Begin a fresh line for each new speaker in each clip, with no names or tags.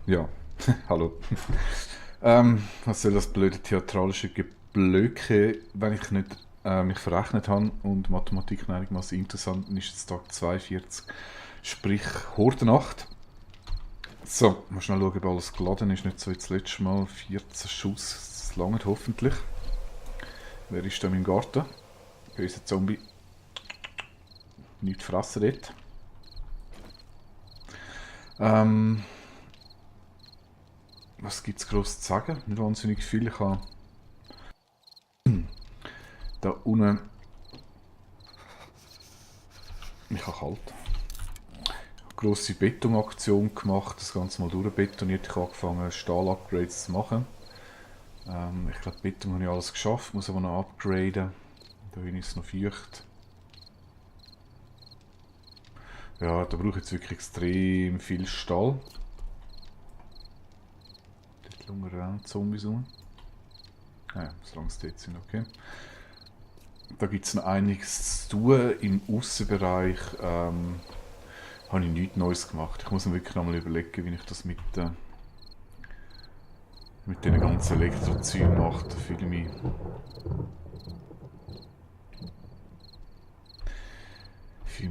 Ja, hallo. Was soll das blöde theatralische Geblöke, wenn ich nicht mich verrechnet habe und Mathematik einigermaßen interessant ist jetzt Tag 42, sprich Hordenacht. So, mal schnell schauen, ob alles geladen ist, nicht so wie das letzte Mal. 14 Schuss, das langt hoffentlich. Wer ist da in meinem Garten? Böser Zombie. Nicht fressen dort. Was gibt es groß zu sagen? Nicht wahnsinnig viel. Ich habe da unten. Ich habe kalt. Grosse Betonaktion gemacht, das Ganze mal durchbetoniert. Ich habe angefangen, Stahl-Upgrades zu machen. Ich glaube, Beton habe ich alles geschafft, muss aber noch upgraden. Da ist es noch feucht. Ja, da brauche ich jetzt wirklich extrem viel Stahl. Dort lungern auch Zombies um. Ja, solange es dort sind, okay. Da gibt es noch einiges zu tun. Im Aussenbereich habe ich nichts Neues gemacht. Ich muss mir wirklich nochmal überlegen, wie ich das mit den ganzen Elektrozeugen mache. Da fühle ich mich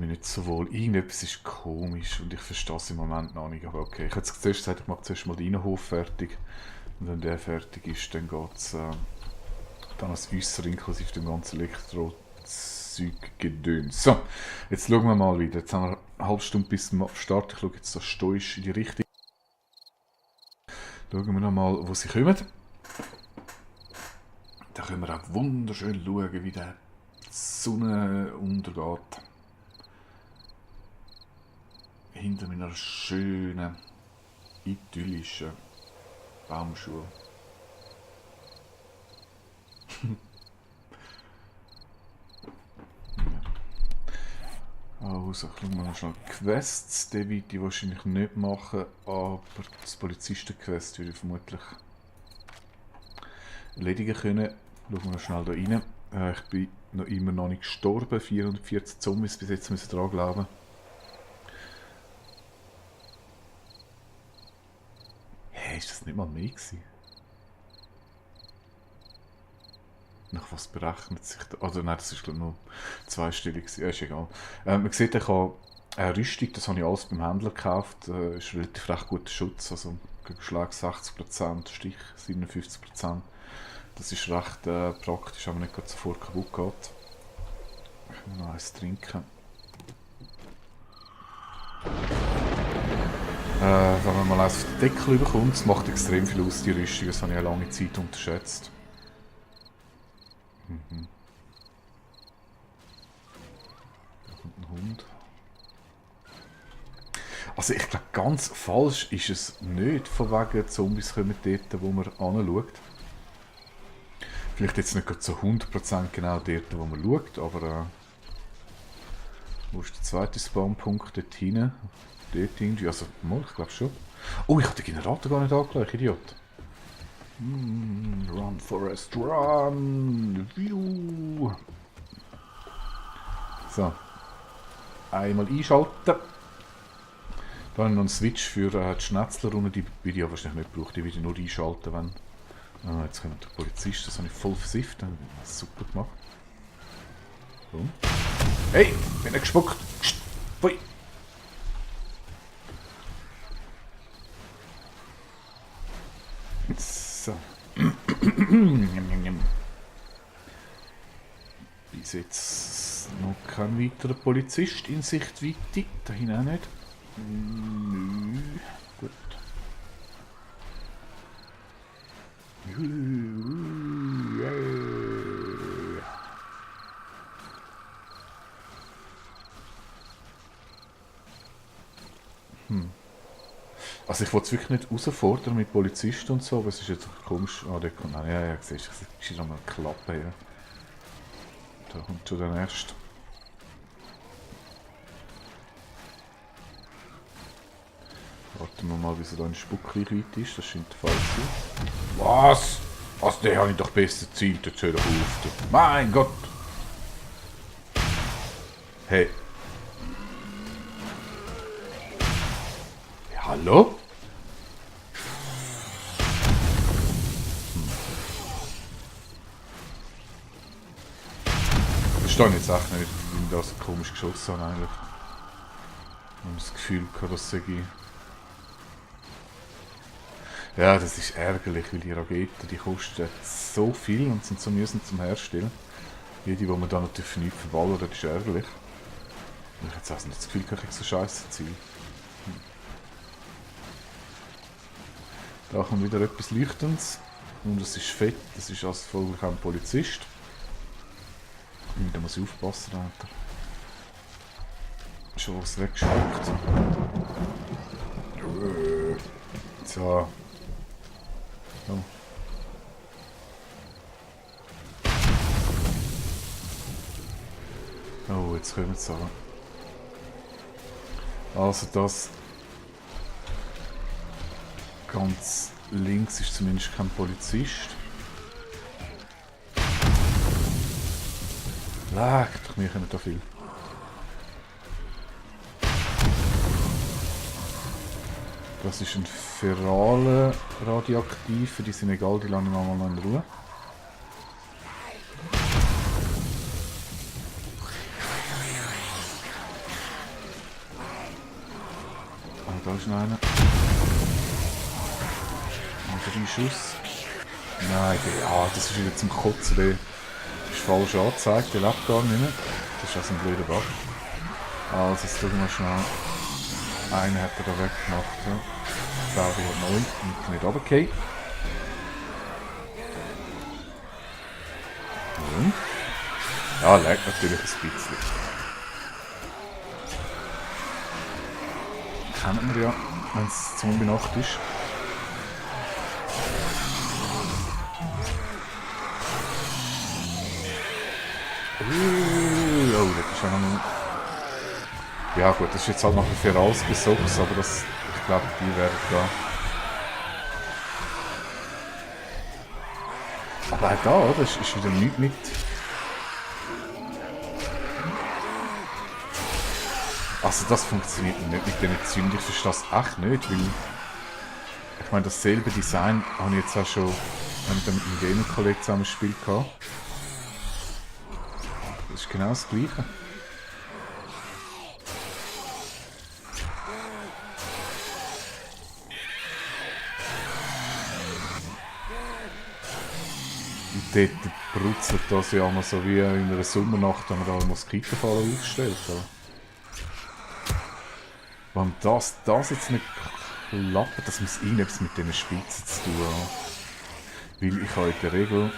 nicht so wohl. Irgendetwas ist komisch und ich verstehe es im Moment noch nicht. Aber okay, ich habe jetzt zuerst gesagt, ich mache zuerst mal den Innenhof fertig. Und wenn der fertig ist, dann geht es dann das Äußere inklusive dem ganzen Elektrozeug-Gedöns. So, jetzt schauen wir mal wieder. Jetzt haben wir eine halbe Stunde bis zum Start. Ich schaue jetzt so stoisch in die Richtung. Schauen wir noch mal, wo sie kommen. Da können wir auch wunderschön schauen, wie die Sonne untergeht. Hinter meiner schönen, idyllischen Baumschule. Also, schauen wir mal schnell Quests. Den will ich wahrscheinlich nicht machen, aber das Polizistenquest würde ich vermutlich erledigen können. Schauen wir noch schnell da rein. Ich bin noch immer noch nicht gestorben. 440 Zombies bis jetzt müssen dran glauben. Hä, ist das nicht mal mehr gewesen? Nach was berechnet sich da? Also nein, das ist glaube ich nur zweistellig. Ja, ist egal. Man sieht, ich habe eine Rüstung, das habe ich alles beim Händler gekauft. Ist relativ recht guter Schutz, also gegen Schlag 60%, Stich 57%. Das ist recht praktisch, wenn man nicht sofort kaputt geht. Ich muss noch eins trinken. Wenn man mal eins auf den Deckel bekommt, das macht extrem viel aus, die Rüstung. Das habe ich eine lange Zeit unterschätzt. Da kommt ein Hund. Also ich glaube, ganz falsch ist es nicht, von wegen Zombies kommen dort, wo man anschaut. Vielleicht jetzt nicht gerade so 100% genau dort, wo man schaut, aber wo ist der zweite Spawnpunkt? Dort hinten? Dort irgendwie, also mal, ich glaube schon. Oh, ich habe den Generator gar nicht angelegt, Idiot. Run, Forest, run! View. So. Einmal einschalten. Da habe ich noch einen Switch für die Schnetzlerrunde, die würde ich aber wahrscheinlich nicht brauchen, die würde ich nur einschalten, wenn... jetzt kommt der Polizist, das habe ich voll versifft, super gemacht. So. Hey, bin nicht gespuckt! Pfui! So. Bis jetzt noch kein weiterer Polizist in Sichtweite. Da hinten auch nicht. Nö. Gut. Also ich wollte es wirklich nicht herausfordern mit Polizisten und so, aber es ist jetzt komisch. Ah, der kommt. Ja, siehst du, ich sehe nochmal eine Klappe hier. Da kommt schon der nächste. Warten wir mal, wie so da ein Spuckreichweite ist. Das scheint der Fall zu sein. Was? Also den habe ich doch besser gezielt. Jetzt hör doch auf. Mein Gott! Hey. Hallo? Ich verstehe jetzt echt nicht, wie wir das komisch geschossen haben eigentlich. Ich habe das Gefühl gehabt, das sei... Ja, das ist ärgerlich, weil die Raketen, die kosten so viel und sind so mühsam zum Herstellen. Jede, die man da natürlich nicht verballert, ist ärgerlich. Und ich habe jetzt auch nicht das Gefühl, ich kriege so scheiße Ziel. Da kommt wieder etwas Leuchtendes. Und es ist fett, das ist also folglich auch ein Polizist. Und da muss ich aufpassen, Alter. Schon was weggeschickt. So. Oh. Oh, jetzt kommen sie aber. Also das ganz links ist zumindest kein Polizist. Leck, doch mir kommen da viel. Das ist ein Ferale radioaktiver, die sind egal, die landen mal in Ruhe. Ah, da ist noch einer. Und 3 Schuss. Nein, ja, das ist wieder zum Kotzen. Der ist falsch angezeigt, der lebt gar nicht mehr. Das ist also ein blöder Bug. Also, jetzt schauen wir schnell. Einen hat er da weggemacht. Ja. Der wird neu und nicht runtergefallen. Und? Ja, leckt natürlich ein bisschen. Kennt man ja, wenn es Zombie-Nacht ist. Oh, das ist ja noch mal... Ja gut, das ist jetzt halt noch ein Ferals Gesuchs, aber das, ich glaube, die werden da... Aber auch da, oder? Ist wieder nichts mit... Also das funktioniert nicht mit diesen Zünden, ich verstehe das echt nicht, weil... Ich meine, dasselbe Design habe ich jetzt auch schon mit einem Gaming-Kollegen zusammen gespielt. Das ist genau das Gleiche. Und dort brutzelt das ja immer so wie in einer Sommernacht, wenn man da eine Moskitofalle aufstellt. Warum das jetzt nicht klappt, das muss irgendetwas mit diesen Spitzen zu tun haben. Weil ich habe in der Regel...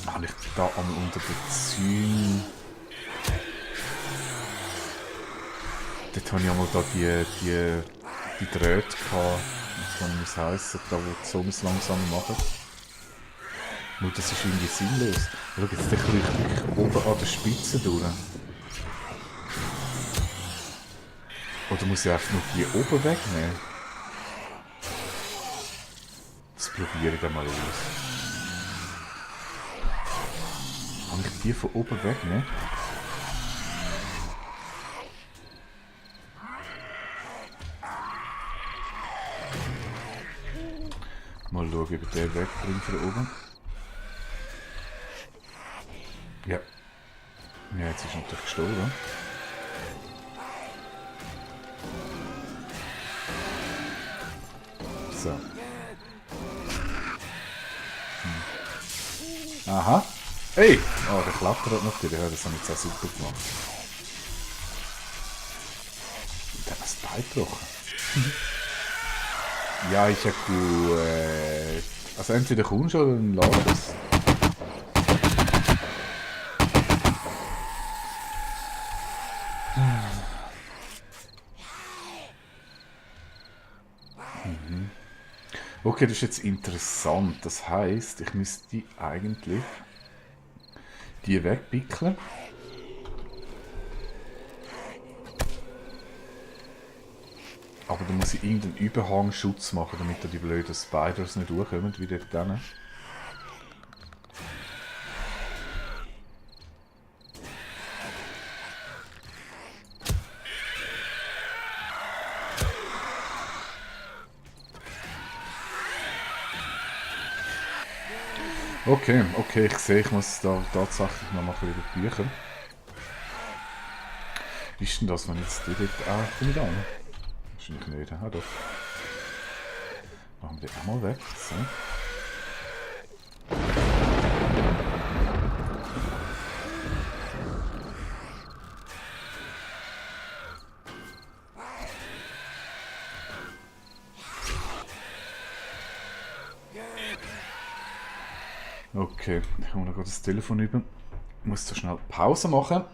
Habe ich da einmal unter den Zäunen... Dort habe ich einmal da die Drähte gehabt. Was muss heissen, da wo die Zombies langsam machen. Nur das ist irgendwie sinnlos. Schau jetzt, der kriecht oben an der Spitze durch. Oder muss ich einfach nur die oben wegnehmen? Das probiere ich dann mal aus. Kann ich die von oben wegnehmen? Mal schauen, ob ich den wegbringe von oben. Ja. Ja, jetzt ist er natürlich gestorben. So. Aha. Hey! Oh, der klappert natürlich. Ja, das habe ich jetzt auch super gemacht. Und dann das Bein gebrochen. Ja, ist ja gut. Also entweder kommst du oder dann lässt es. Okay, das ist jetzt interessant. Das heisst, ich müsste eigentlich die wegpickeln. Aber dann muss ich irgendeinen Überhangschutz machen, damit da die blöden Spiders nicht durchkommen, wie dort drinnen. Okay, okay, ich sehe, ich muss da tatsächlich noch mal ein bisschen über die Bücher. Wie ist denn das, wenn ich jetzt die dort... Ah, komme ich da hin? Wahrscheinlich nicht. Ah, doch. Machen wir den auch mal weg. So. Okay, ich hole noch gerade das Telefon über. Ich muss so schnell Pause machen.